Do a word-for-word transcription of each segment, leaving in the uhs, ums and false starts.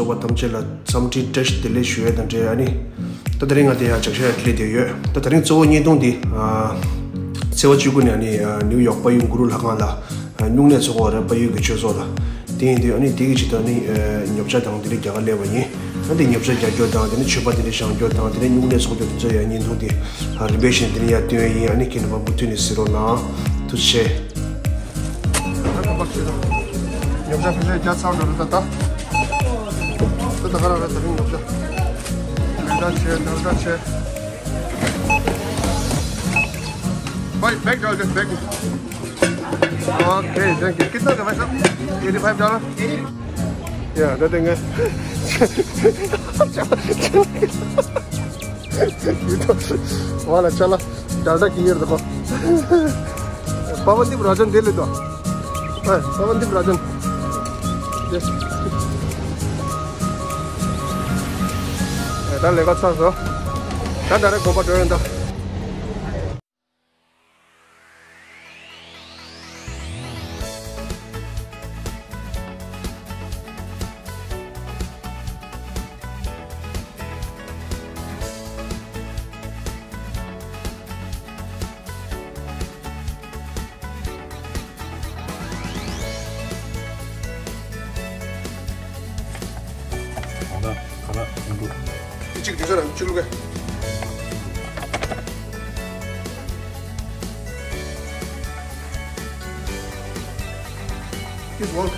ཚོགས་པ་ཐམས་ཅད་ལ་འཚམས་འདྲི་བཀྲ་ཤིས་བདེ་ལེགས་ཞུ་ཡས་དང་འབྲེལ། ཨ་ནི་ད་དེ་རིང་ང་དེ་ཡང་ལྕགས་ཤར་ཡར་སླེབས་བསྡད་ཡོད། ད་དེ་རིང་གཙོ་བོ་བརྙན་ཐུང་འདི་ཨ་ཚེས་པ་བཅུ་དགུ་ནས་ཨ་ནི་ཨ་ནིའུ་ཡོག་དཔལ་ཡུལ་གུ་རུ་ལྷ་ཁང་ལ་ཨ་སྨྱུང་གནས་ཚོགས་པ་རེད། དཔལ་ཡུལ་གྱི་ཆོས་ཚོགས་ལ། དེ་ཡིན་དུས་ཨ་ནི་དེ་གི་ཆེད་དུ་ཨ་ནི་ཨ་ཉོ་ཆ་དང་དེ་འདྲ་རྒྱག་ག་སླེབས་པ་ཡིན། ཨ་དེ་ཉོ་ཆ་རྒྱག་རྒྱུ་དང་དེ་ནས་མཆོད་པ་དེ་འདྲ་བཞེངས་རྒྱུ་དང་དེ་ནས་སྨྱུང་གནས་ཚོགས་རྒྱུ་དེ་ཚོ་ཡང་བརྙན་ཐུང་འདི་ཨ་རིམ་པས་བཞིན་དེ་ནས་ཡར་སྟོན་ཡས་ཡིན། ཨ་ནི་ཁྱེད་རྣམ་པ་མུ་མཐུད་ནས་གཟིགས་རོགས་གནང་། ཐུགས་རྗེ་ཆེ། ཉོ་ཆ་ཕལ་ཆེར་རྒྱག་ཚར་འགྲོ་རེད་ད། ད་ད་ག་རང་རེད། ད་རིང་ཉོ་ཆ་ལེགས་ཆ་ཆེ། ལེགས་ཆ་ཆེ། Bhai, bag डाल दे, bag में। Okay, thank you. कितना का भाई साहब? Eighty five dollar? या, दे देंगे। ये तो वाला चला, डालडा की ये देखो। पवनदीप राजन दे ले दो। हाँ, पवनदीप राजन। Yes। ད་ལས་ཀ་ཚར་སོང་། ད་ད་རེས་དགོན་པ་འགྲོ་ཡོང་ད། གཅིག་དུས་ཚོད་ལ་བཅུ་ལུག་ག This work.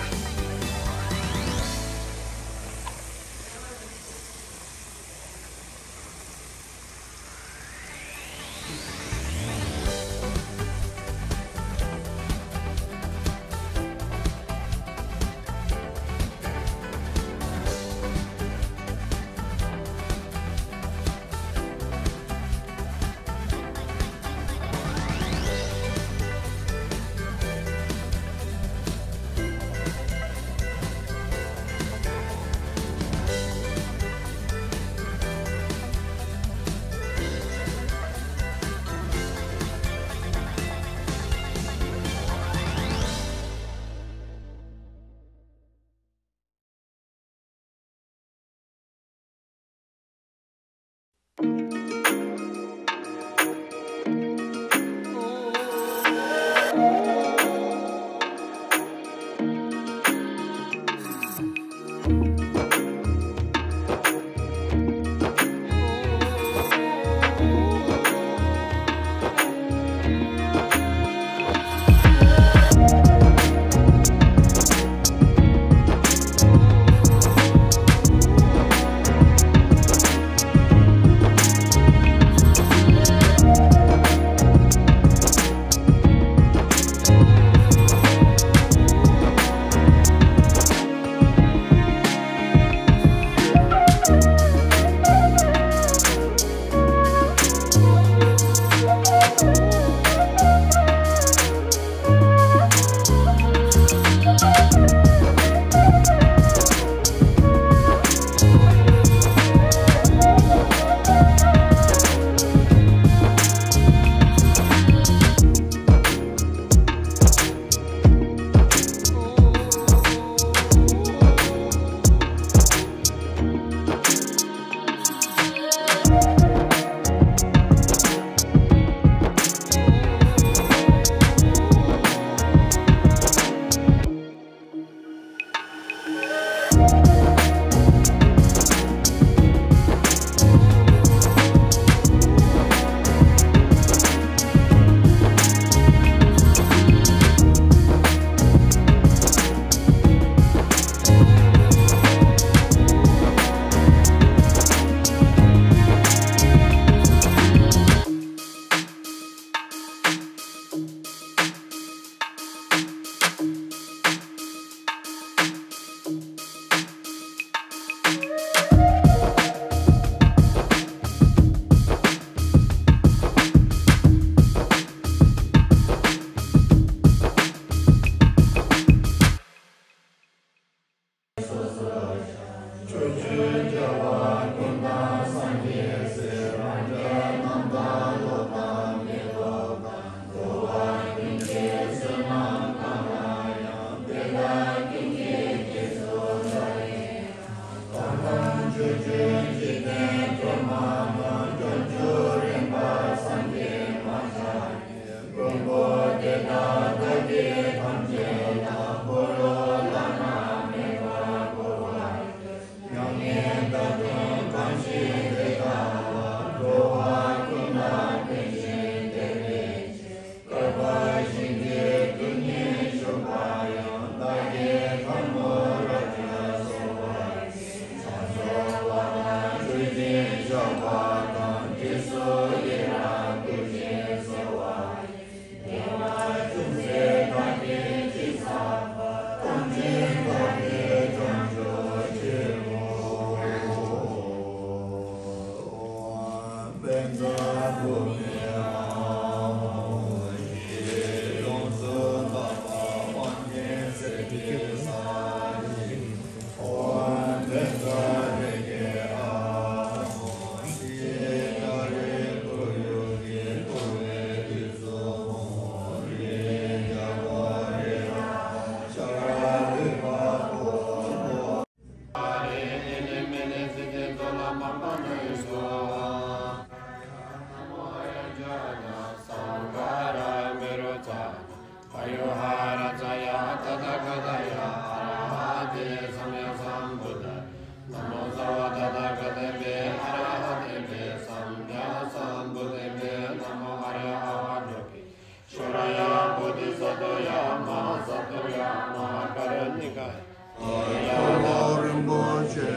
རིན་པོ་ཆེ།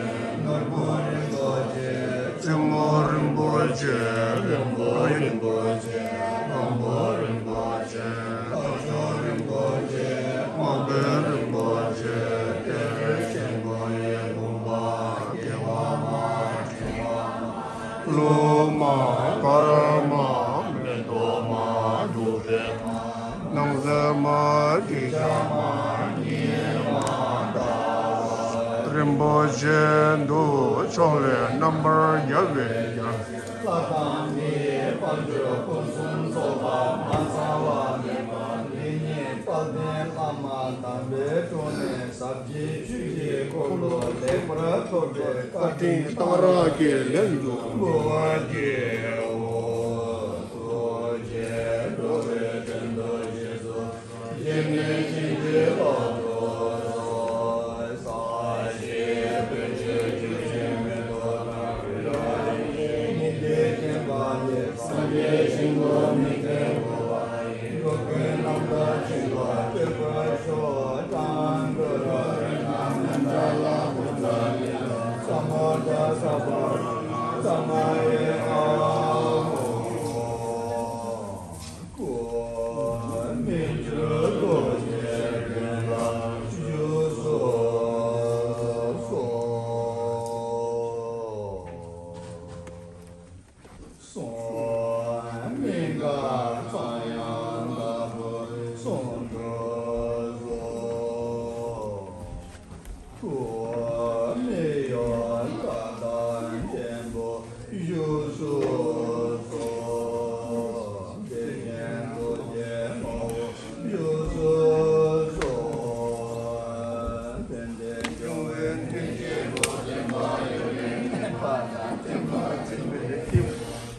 ནོར་བུ་རིན་པོ་ཆེ། རྩེ་མོ་རིན་པོ་ཆེ། རིན་པོ་རིན་པོ་ཆེ། མང་པོ་རིན་པོ་ཆེ། ལྷ་མཆོག་རིན་པོ་ཆེ། དམག་དཔོན་རིན་པོ་ཆེ། གཏེར་ཆེན་པོ་ཡི་བུམ་པ། སྐྱེ་བ་མ། འཆི་བ་མ། ལོ་མ། སྐར་མ། མེ་ཏོག་མ། བདུག་སྤོས་མ། སྣང་གསལ་མ། དྲི་ཆབ་མ། ཉི་མ། ཟླ་བ། རིན་པོ་ཆེ་འདི་ཕྱོགས་ལས་རྣམ་པར་རྒྱལ་བའི་ཡང་། ལྷ་དང་མིའི་དཔལ་འབྱོར་ཕུན་སུམ་ཚོགས་པ་མ་ཚང་བ་མེད་པ་འདི་ཉིད་དཔལ་ལྡན་བླ་མ་དམ་པའི་དྲུང་ནས་ཟབ་རྒྱས་ཆོས་ཀྱི་འཁོར་ལོ་ལེགས་པར་ཐོབ་པའི་བཀའ་དྲིན་གཏང་རག་གི་ལན་དུ་འབུལ་བར་བགྱིའོ། ཐུགས་རྗེས་འགྲོ་བའི་དོན་དུ་རྗེས་སུ་བདག་ཉིད་བྱིན་གྱིས་རློབ་ཏུ་གསོལ། ས་གཞི་སྤོས་ཆུས་བྱུགས་ཤིང་མེ་ཏོག་དང་རི་རབ་རིན་ཆེན་ཉི་ཟླས་བརྒྱན་པ་ཡི་སངས་རྒྱས་ཞིང་དུ་དམིགས་ཏེ་འགོད་པ་ཡི། འགྲོ་ཀུན་རྣམ་དག་སྦྱིན་པ་སྤྱོད་པར་ཤོག། དང་པོ་ར་རེ་ན་མཎྜལ་ཀུན་ཏ་ནི་ན་ས་མོ་ཏ་ས་བ་ར་ན་ས་མ་ཡེ་ཨ་ཧོ། སྨིན་གྲོལ་རྡོ་རྗེ་རྒྱན་ལ་བཞུགས་སུ་གསོལ། གསུང་སྨིན་མཁའ་ཚངས་དབྱངས་ལྟ་བུ་གསུང་དུ་གསོལ། ཐུགས་སྨིན་གཡོ་བཀའ་དང་མཉམ་པོ་བཞུགས་སུ་གསོལ། དེ་བཞིན་རྡོ་རྗེ་ངག་དབང་བཞུགས་སུ་གསོལ། དེ་འདྲའི་འབྱུང་བའི་མཐུན་རྐྱེན་པོ་བསྟན་པ་ཡོད་པའི་ནས་པ་དང་བསྟན་པ་འཛིན་པའི་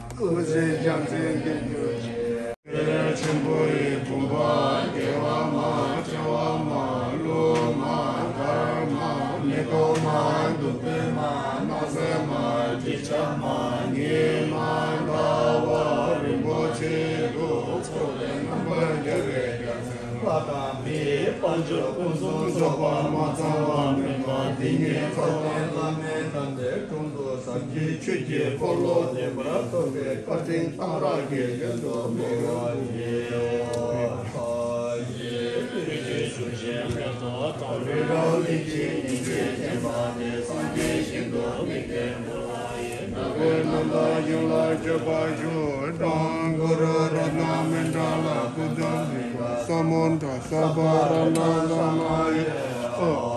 སྐུ་ཚེ་ཞབས་མཐིལ་གྱི་རྒྱུ་ཆེ། ཆེན་པོ་ཡི་བུམ་པ། སྐྱེ་བ་མ། འཆི་བ་མ། ལོ་མ། སྐར་མ། མེ་ཏོག་མ། བདུག་སྤོས་མ། སྣང་གསལ་མ། དྲི་ཆབ་མ། ཉི་མ། ཟླ་བ། རིན་པོ་ཆེ་དྲུག་ཕྱོགས་ལས་རྣམ་པར་རྒྱལ་བའི་རྒྱལ་མཚན། ལྷ་དང་མིའི་དཔལ་འབྱོར་ཕུན་སུམ་ཚོགས་པ་མ་ཚང་བ་མེད་པ་འདི་ཉིད་དཔལ་ལྡན་བླ་མའི་དམ་པའི་དྲུང་དུ་ཟབ་རྒྱས་ཆོས་ཀྱི་འཁོར་ལོ་ལེགས་པར་ཐོབ་པའི་བཀའ་དྲིན་གཏང་རག་གི་ལན་དུ་འབུལ་བར་བགྱིའོ། ས་གཞི་སྤོས་ཆུས་བྱུགས་ཤིང་མེ་ཏོག་དང་རི་རབ་རིན་ཆེན་ཉི་ཟླས་བརྒྱན་པ་དེ་སངས་རྒྱས་ཞིང་དུ་དམིགས་ཏེ་འགོད་པ་ཡི། འགྲོ་ཀུན་རྣམ་དག་ཞིང་ལ་སྤྱོད་པར་ཤོག། དང་པོ་ར་རཏྣ་མཎྜལ་ཀུན་ཏ་ནི་ན་ས་མོ་ཏ་ས་བ་ར་ན་ས་མ་ཡེ་ཨ་